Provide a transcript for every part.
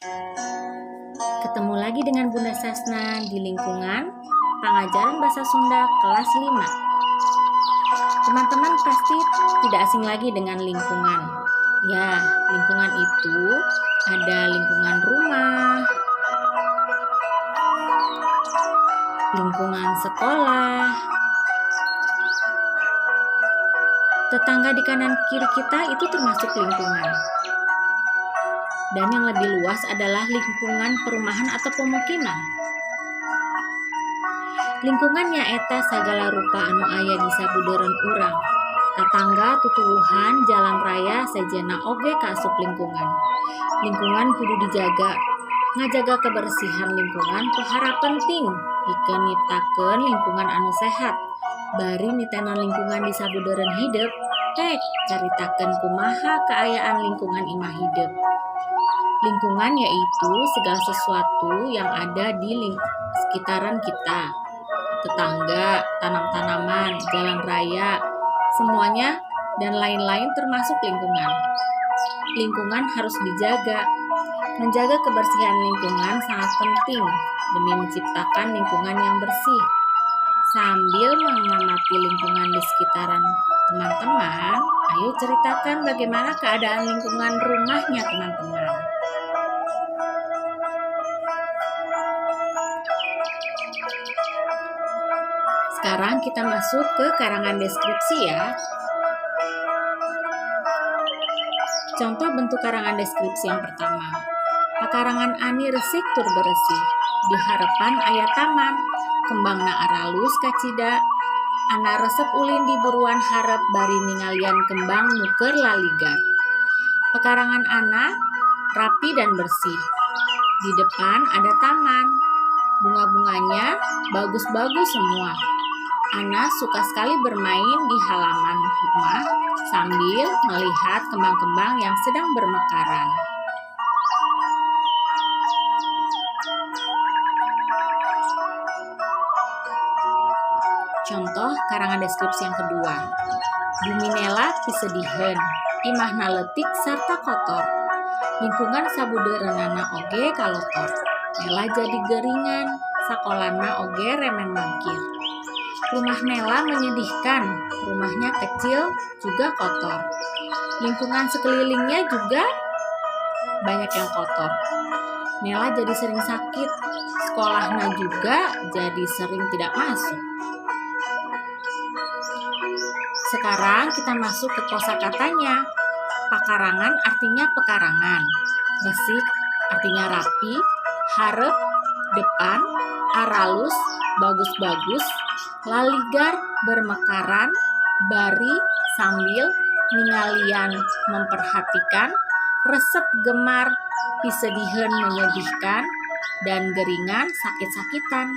Ketemu lagi dengan Bunda Sasna di lingkungan Pangajaran Bahasa Sunda kelas 5. Teman-teman pasti tidak asing lagi dengan lingkungan. Ya, lingkungan itu ada lingkungan rumah, lingkungan sekolah, tetangga di kanan kiri kita itu termasuk lingkungan. Dan yang lebih luas adalah lingkungan perumahan atau pemukiman. Lingkungan nyaeta sagala rupa anu aya di sabudeureun urang. Tatangga, tutuwuhan, jalan raya, sejenna oge kaasup lingkungan. Lingkungan kudu dijaga. Ngajaga kebersihan lingkungan pohara penting pikeun nyiptakeun lingkungan anu sehat. Bari nitenan lingkungan di sabudeureun hidep, rek caritakeun kumaha kaayaan lingkungan imah hidep. Lingkungan yaitu segala sesuatu yang ada di sekitaran kita. Tetangga, tanam-tanaman, jalan raya, semuanya dan lain-lain termasuk lingkungan. Lingkungan harus dijaga. Menjaga kebersihan lingkungan sangat penting demi menciptakan lingkungan yang bersih. Sambil mengamati lingkungan di sekitaran teman-teman, ayo ceritakan bagaimana keadaan lingkungan rumahnya teman-teman. Sekarang kita masuk ke karangan deskripsi ya. Contoh bentuk karangan deskripsi yang pertama. Pekarangan Ani resik tur beresih. Di hareupan aya taman, kembangna aralus kacida. Ana resep ulin di buruan hareup bari ningalian kembang nu keur laligar. Pekarangan Ana rapi dan bersih. Di depan ada taman. Bunga-bunganya bagus-bagus semua. Ana suka sekali bermain di halaman rumah sambil melihat kembang-kembang yang sedang bermekaran. Contoh karangan deskripsi yang kedua. Bumi Nela pisediheun, imahna leutik sarta kotor. Lingkungan sabudeureunana oge kalotor. Nela jadi geringan, sakolana oge remen mangkir. Rumah Nela menyedihkan, rumahnya kecil juga kotor. Lingkungan sekelilingnya juga banyak yang kotor. Nela jadi sering sakit, sekolahnya juga jadi sering tidak masuk. Sekarang kita masuk ke kosakatanya. Pakarangan artinya pekarangan. Resik artinya rapi, hareup, depan, aralus, bagus-bagus, laligar, bermekaran, bari, sambil, ningalian, memperhatikan, resep gemar, pisediheun menyedihkan, dan geringan sakit-sakitan.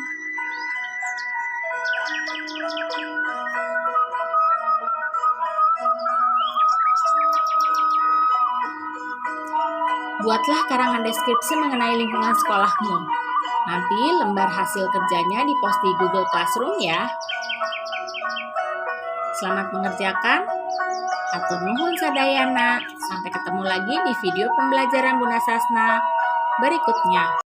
Buatlah karangan deskripsi mengenai lingkungan sekolahmu. Nanti lembar hasil kerjanya dipost di Google Classroom ya. Selamat mengerjakan. Hatur nuhun sadayana. Sampai ketemu lagi di video pembelajaran Bunda Sasna berikutnya.